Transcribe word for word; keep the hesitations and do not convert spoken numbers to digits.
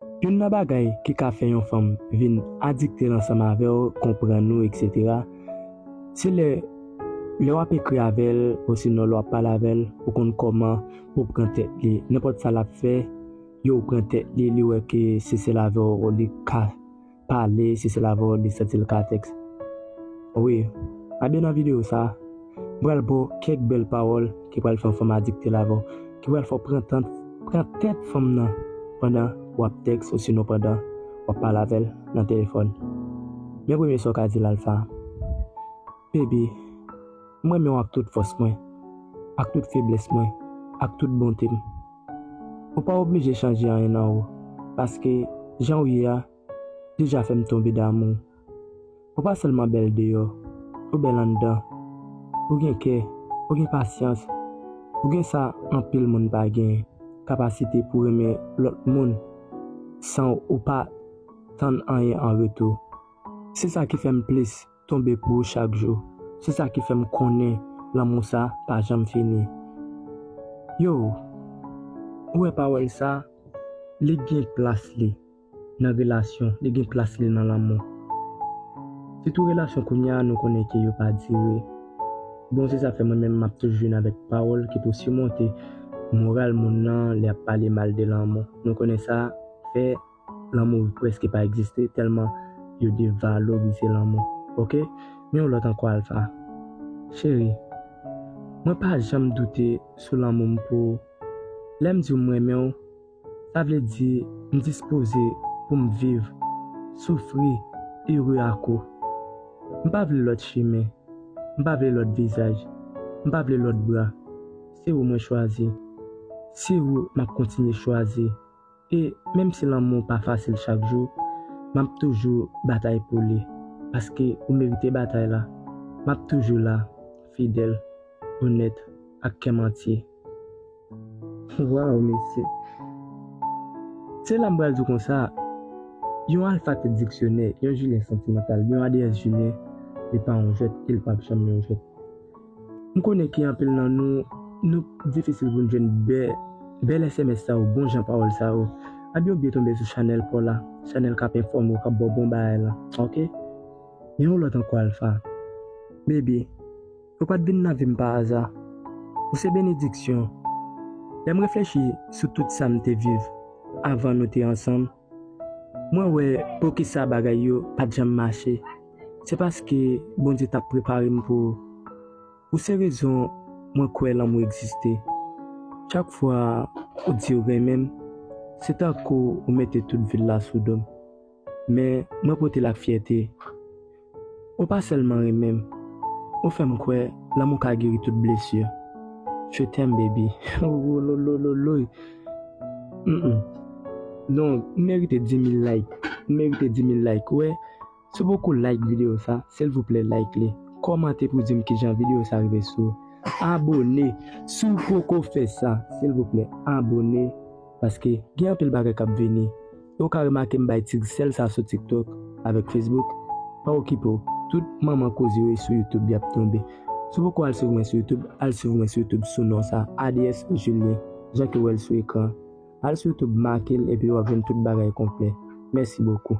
Youn nan bagay ki ka fè yon fanm vin adikte ansanm avè w, konprann ou, etsetera, se lè, lè w ap ekri avè l, osinon lè w ap pale avè l, ou konn kòman ou pran tèt li. Nenpòt sa l ap fè, yo, ou pran tèt li, li wè ke se sèl avè w li ka pale, se sèl avè w li santi l ka tèks. Wi, a byen nan videyo sa a, m pral ba w kèk bèl pawòl ki pral fè yon fanm adikte avè w, ki pral fè w pran tan, pran tèt fanm nan pandan w ap tèks osinon pandan w ap pale avè l nan telefòn. Men premye sa w ka di l, Alpha. Baby, m renmen w ak tout fòs mwen, ak tout feblès mwen, ak tout bonte m. Ou pa oblije chanje anyen nan ou, paske jan w ye a deja fè m tonbe damou. Ou pa sèlman bèl deyò, ou bèl anndan. Ou gen kè, ou gen pasyans, ou gen sa anpil moun pa genyen, kapasite pou renmen lòt moun san ou pa tann anyen an retou. Se sa ki fè m plis tonbe pou ou chak jou. Se sa ki fè m konnen lanmou sa pa janm fini. Yo, ou wè pawòl sa, li gen plas li nan relasyon, li gen plas li nan lanmou. Sitou relasyon kounye a, nou konnen ke yo pa dire. Bon, se sa fè mwen menm m ap toujou vin avèk pawòl ki pou simonte moral moun nan lè ap pale mal de lanmou. Nou konnen sa fè lanmou prèske pa egziste tèlman yo devalorize lanmou. Oke? Men yon lòt ankò, Alpha. Cheri, mwen pa janm doute sou lanmou m pou ou. Lè m di w m renmen w, sa vle di m dispoze pou m viv, soufri, ere ak ou. M pa vle lòt chimen, m pa vle lòt vizaj, m pa vle lòt bra. Se ou mwen chwazi. Se ou m ap kontinye chwazi. E menm si lanmou pa fasil chak jou, m ap toujou batay pou li. Paske ou merite batay la. M ap toujou la, fidèl, onèt, ak kè m antye. Waw, mesye. Se la m pral di w konsa, yon Alpha tèt diksyonè, yon Julien santimantal, yon A D S Julien, li pa yon jwèt, e l p ap janm yon jwèt. M konnen ke anpil nan nou, nou difisil pou n jwenn bè, bèl S M S sa yo, bon jan pawòl sa yo. Ebyen, ou byen tonbe sou chanèl pa w la, chanèl k ap enfòme w, k ap ba w bon bagay la. Oke? Men yon lòt ankò, Alpha. Baby, ou pa t vin nan vi m pa aza. Ou se benediksyon. Lè m reflechi sou tout sa m te viv anvan nou te ansanm, mwen wè poukisa bagay yo pa t janm mache. Se paske Bondye t ap prepare m pou ou. Ou se rezon mwen kwè lanmou egziste. Chak fwa ou di ou renmen m, se tankou ou mete tout vil la sou do m. Men mwen pote l ak fyète. Ou pa sèlman renmen m, ou fè m kwè lanmou ka geri tout blesi. Je t'aime, baby. Wololololoy. Mm-mm. Non, m merite dis mil like. M merite dis mil like. Ou wè, si w poko like videyo sa, silvouplè like li. Kòmante pou di m kijan videyo sa rive sou ou. Abone. Si w poko fè sa, silvouplè, abone. Paske gen anpil bagay k ap vini. E w ka remake m bay ti sèl sa sou TikTok avèk Facebook. Pa okipe w. Tout manman koze yo sou YouTube y ap tonbe. Si w poko al swiv mwen sou YouTube, al swiv mwen sou YouTube sou non sa, A D S Julien, jan ke w wè l sou ekran. Al sou YouTube, make l, epi w ap jwenn tout bagay konplè. Mèsi bokou.